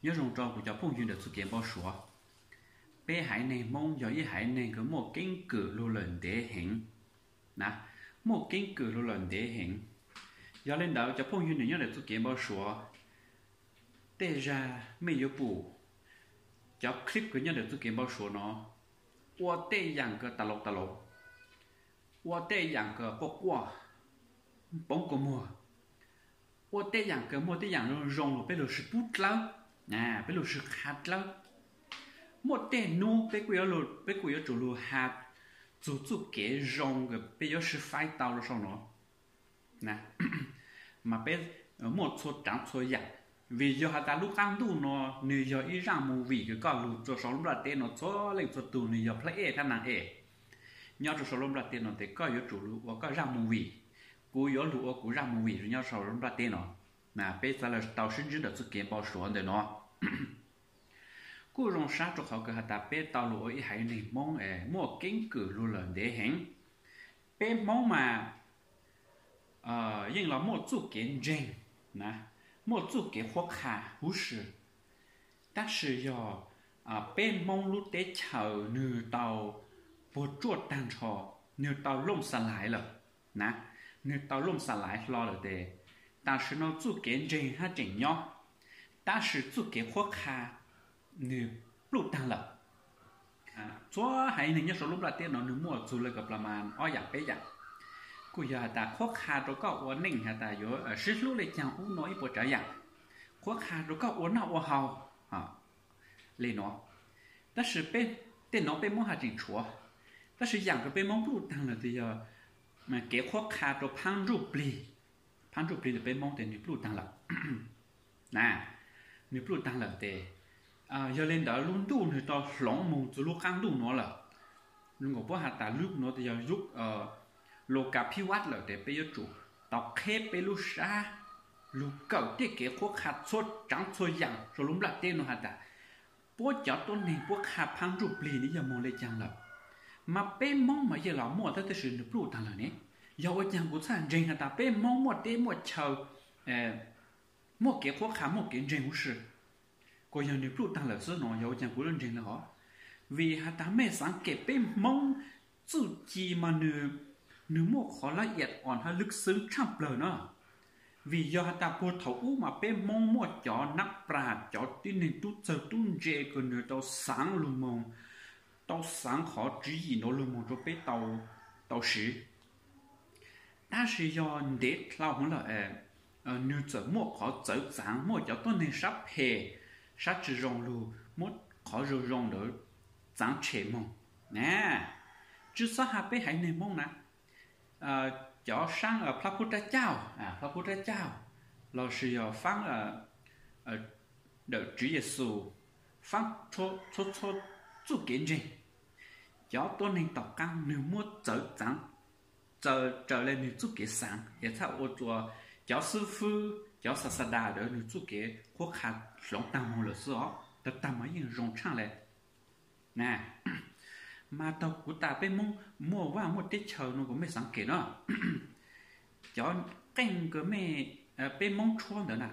Nyob zoo rau kuv cov phooj ywg ntawm txuj kev npau suav. Peb haiv neeg Hmoob yog ib haiv neeg uas muaj keeb kwm luag lawm ntev heev na, muaj keeb kwm luag lawm ntev heev. Yog li ntawd cov phooj ywg nyob ntawm txuj kev npau suav, tej zag mej yuav pum cov clip uas nyob ntawm txuj kev npau suav no ua tej yaam kws tas laus tas laus, ua tej yaam kws quaj quaj, poob kua muag, ua tej yaam kws muaj tej yaam zoo zoo los peb lug sib pub dlawb, peb lug sib qha dlawb. Muaj tej nub peb kuj yuav tsum lug has txug txuj kev zoo kws peb yuav sib faib tau rua sau no. Mas peb muaj txhua tsaav txhua yaam, vim yog has tas lub qaab ntuj no nwg yog ib zaaj movie kws koj lug rua sau lub nplaj teb no txhua leej txhua tug nwg yog plab ej thab naag ej nyob rua sau lub nplaj teb no tes koj yuav tsum lug ua koj zaaj movie, kuv yuav lug ua kuv zaaj movie nyob sau lub nplaj teb no. Peb txhad le tau sib ntsib ntawm txuj kev npau suav ntawm no. Kuj zoo sab rua qhov kws has tas peb tau lug ua ib haiv neeg Hmoob es muaj keeb kwm luag lawm ntev heev. Peb Hmoob mas yeej los muaj txuj kev ntseeg, muaj txuj kev qhuab qha huv si, tab sis yog peb Hmoob lub teb chaws nwg tau puag tsuaj taag nrho, nwg tau looj xa laiv lawm na, nwg tau looj xa laiv hlo lawm tes tam sim no txuj kev ntseeg hab tseem nyob, tab sis txuj kev qhuab qha nwg pluj taag lawm. Txhua haiv neeg nyob sau lub nplaj teb no nwg muaj txug le kws plas mas ob yaam peb yaam, kuj yog has tas qhuab qha rua koj ua neej has tas yuav sib hlub le caag ub no ib puas tsaav yaam, qhuab qha rua koj ua noj ua haus le no. Tab sis tej no peb Moob has tseem tshuav, tab sis yaam kws peb Moob pluj taag lawm tes yog kev qhuab qha rua phaab ntsuj plig. Phaab ntsuj plig ntawm peb Moob tes nwg pluj taag lawm. Nwg pluj taag lawm tes yog le ntawd lub ntuj nwg tau hloov moog txug lub qaab ntuj nuav lawm. Zoo nkaus puab has tas lub nuav tes yog yug lug kas phib vaj lawm tes peb yuav tsum tau qheb peb lub sab lug kawm tej kev qhuab qha txhua tsaav txhua yaam sau lub nplaj teb no has tas puab cov tuab neeg puab qha phaab ntsuj plig nwg yog moog le caag lawm. Mas peb Moob mas yeej los muaj tab sis nwg pluj taag lawm ne. Yog ua caag kuv txhaj ntseeg has tas peb Moob muaj teb muaj chaw, muaj kev qhuab qha muaj kev ntseeg huv si? Kuas yog nwg pluj taag lawm xwb no yog ua caag kuv lub ntseeg le hov? Vim has tas mej xaav kem peb Moob txuj ci mas nwg muaj qhov lab iam os hab lwj xwb tshaaj plawg na. Vim yog has tas puag thaum ub mas peb Moob muaj cov nab plas cov tib neeg tub txawg tub ntse kws nwg tau xaav lug moog, tau xaav qhov tswv yim nuav lug moog rua peb tau siv. Tab sis yog ntev dlhau heev lawm, nwg txawm muaj qhov txawv txaav, muaj cov tuab neeg sab phem, sab tsi zoo lug muab qhov zoo zoo ntawd txaav tshem moog. Tsi xob has peb haiv neeg Moob na, cov saab plab pub rab cauj, plab pub rab cauj, lossis yog faab dawm Tswv Yexus, faab txhua txhua txuj kev ntseeg, cov tuab neeg tom qaab nwg muab txawv txaav raws le nwg txuj kev xaav es txhaj ua rua cov xwb fwb cov xa xa das ntawd nwg txuj kev qhuab qha hloov taag moog lawm xwb os. Tag tag mas yeej zoo tshaaj le. Mas taug kuv tas peb Moob muaj vaj muaj teb chaws no kuas mej xaav kem no, cov qeej kws mej, peb Moob tshuab ntawd na,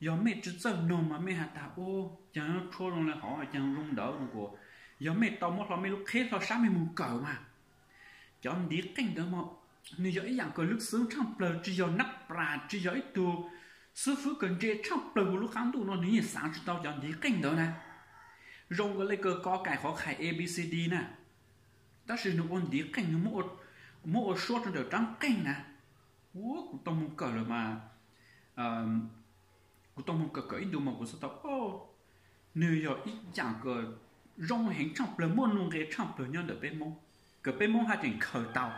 yog mej tsi txawj noog mas mej has tas ua caag tshuab zoo le hov caag zoo ntawd no kuas, yog mej tau muab hlo mej lub qheb hlo sab mej moog kawm mas, cov ntiv qeej ntawd mas nwg yog ib yaam kws lwj xwb tshaaj plawg, tsi yog nab plas, tsi yog ib tug xwb fwb kws ntse tshaaj plawg huv lub qaab ntuj no nwg yeej xaav tsi tau cov ntiv qeej ntawd na. Zoo kws le kws ko kais qhov khais A B C D na, tab sis nwg ua ntiv qeej, nwg muab ua suab rua ntawm raab qeej na. Ua kuv tau moog kawm lawm mas, kuv tau moog kawm kawm ib ntu mas kuv xaav tau, o, nwg yog ib yaam kws zoo heev tshaaj plawg, muaj nuj nqe tshaaj plawg nyob ntawm peb Moob, kws peb Moob haj tseem khaws tau.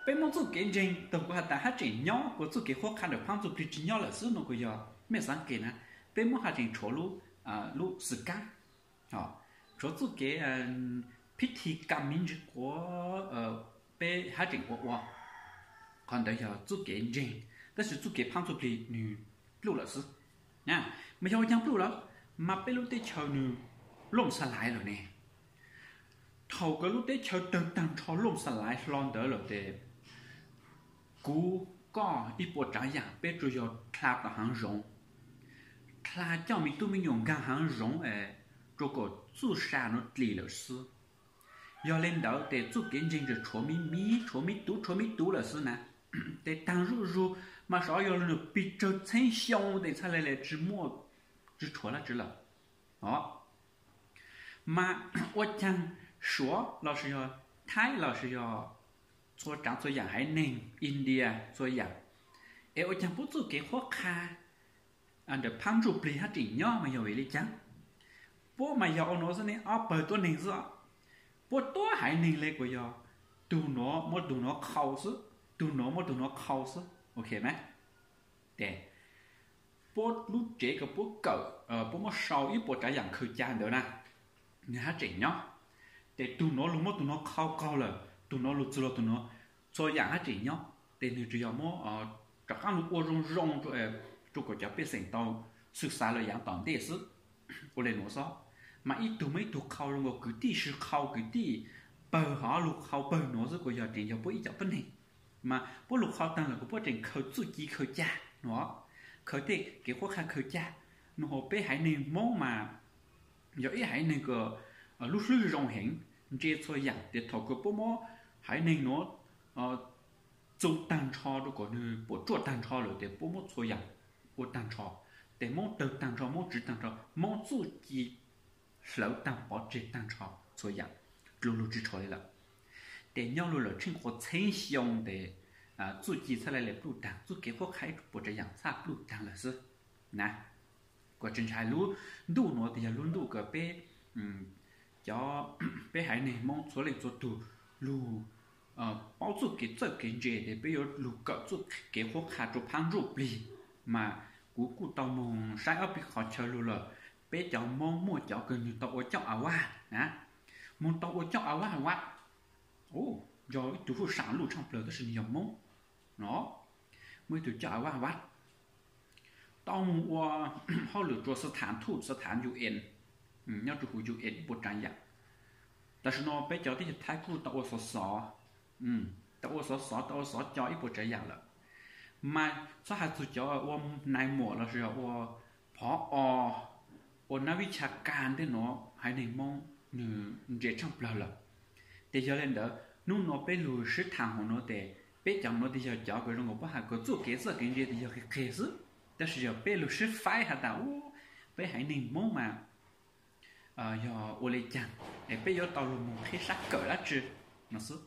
Peb Moob txuj kev ntseeg taug kuv has tas haj tseem nyob, kuas txuj kev qhuab qha ntawm phaab txuj plig tsi nyob lawm xwb no kuas yog mej xaav kem na, peb Moob haj tseem tshuav lub xwm kaab, tshuav txuj kev phib thi kam miv ntsis quav, peb haj tseem ua ua qhov ntawd yog txuj kev ntseeg, tab sis txuj kev phaab txuj plig nwg pluj lawm xwb. Mas yog ua caag pluj lawm, mas peb lub teb chaws nwg looj xa laiv lawm ne. Thaum kws lub teb chaws tawg taag nrho looj xa laiv hlo ntawd lawm tes, kuv, koj, ib puas tsaav yaam peb tsuas yog dlha tom haav zoov, hla coj me tub me nyuam nkag hav zoov es rau kom txuj sa nuav dlim lawm xwb. Yog le ntawd tes txuj kev ntseeg tsuas tshuav me me, tshuav me tub, tshuav me tub lawm xwb na. Tes taag zuj zug mas saib yog le nws pig tsawg txheeb xyoo tes txhaj le le tsi muaj, tsi tshuav dlaab tsi lawm os. Mas ua caag Suav lossis yog Thaib lossis yog txhua tsaav txhua yaam, haiv neeg India txhua yaam, es ua caag puab txuj kev qhuab qha ntawm phaab ntsuj plig hab tseem nyob mas yog vim le caag? Puab mas yog ua nuav xwb ne, ob pawg tuab neeg xwb. Puab tuab haiv neeg le kuas yog tug nuav muab tug nuav qhau xwb, tug nuav muab tug nuav qhau xwb, ok mas. Tes puab lub tsev kws puab kawm, puab muab sau ib puas tsav yaam khaws ca ntawd na, nwg hab tseem nyob. Tes tug nuav lug muab tug nuav qhau qaug lawm, tug nuav lug txug lug tug nuav, txhua yaam hab tseem nyob. Tes nwg tsuas yog muab rov qaab lug ua zoo zoo rua kom cov pej xeem tau xwm xav lawm yaav tom ntej xwb. Ua le nuav xwb, mas ib tug muab ib tug qhau zoo nkaus kwv tij sib qhau kwv tij, pawg hov lug qhau pawg nuav xwb kuas yog tseem yog puab ib cov tuab neeg. Mas puab lug qhau taag lawm kuas puab tseem khaws txuj ci khaws ca nuav, khaws tej kev qhuab qha khaws ca. Nwg has peb haiv neeg Moob mas yog ib haiv neeg kws lub hlwb zoo heev, ntse txhua yaam, tes thaum kws puab muab haiv neeg nuav txu taag nrho rua kom nwg puam tsuaj taag nrho lawm tes puab muab txhua yaam ua taag nrho. Tes Moob tawg taag nrho, Moob tsiv taag nrho, Moob txuj ci hlawv taag pov tseg taag nrho txhua yaam, dlua lug tsi tshuav le lawm. Tes nyob lug lawm tsheej qhua txheeb xyoo tes txuj ci txhaj le le pluj taag, txuj kev qhuab qha ib puas tsav yaam txhaj pluj taag lawm xwb na. Kuas tsi ntshai lub ntuj nuav tes yog lub ntuj kws peb cov, peb haiv neeg Moob txhua leej txhua tug lug paub txuj kev txawj kev ntse tes peb yuav lug kawm txuj kev qhuab qha rua phaab ntsuj plig. Mas kuv kuj tau moog saib ob peb qhov chaw lug lawm, peb cov Moob muaj cov kws nwg tau ua coj a vaj na, moog tau ua coj a vaj vaj, yog ib tug huj sam luj tshaaj plawg tab sis nwg yog Moob no, muaj ib tug coj a vaj vaj tau moog ua hauj lwm rua xab thav thuj xab thav UN, nyob rua huv UN ib puas tsav yaam. Tam sim no peb cov teb chaws Thaib kuj tau ua xov xov, tau ua xov xov, tau ua xov co ib puas tsav yaam lawm. Mas txhob has txug cov ua nais muam lossis yog ua phov o, ua nab vib cha kas ntej nuav haiv neeg Moob nwg ntse tshaaj plawg lawm. Tes yog le ntawd hnub nuav peb lug sib thaam huv nuav tes peb cov nuav tes yog cov kws zoo nkaus puab has kws txuj kev txawj kev ntse tes yog qis qis xwb. Tab sis yog peb lug sib faib has tas u, peb haiv neeg Moob mas yog ua le caag es peb yuav tau lug moog qhib sab kawm dlaab tsi no xwb.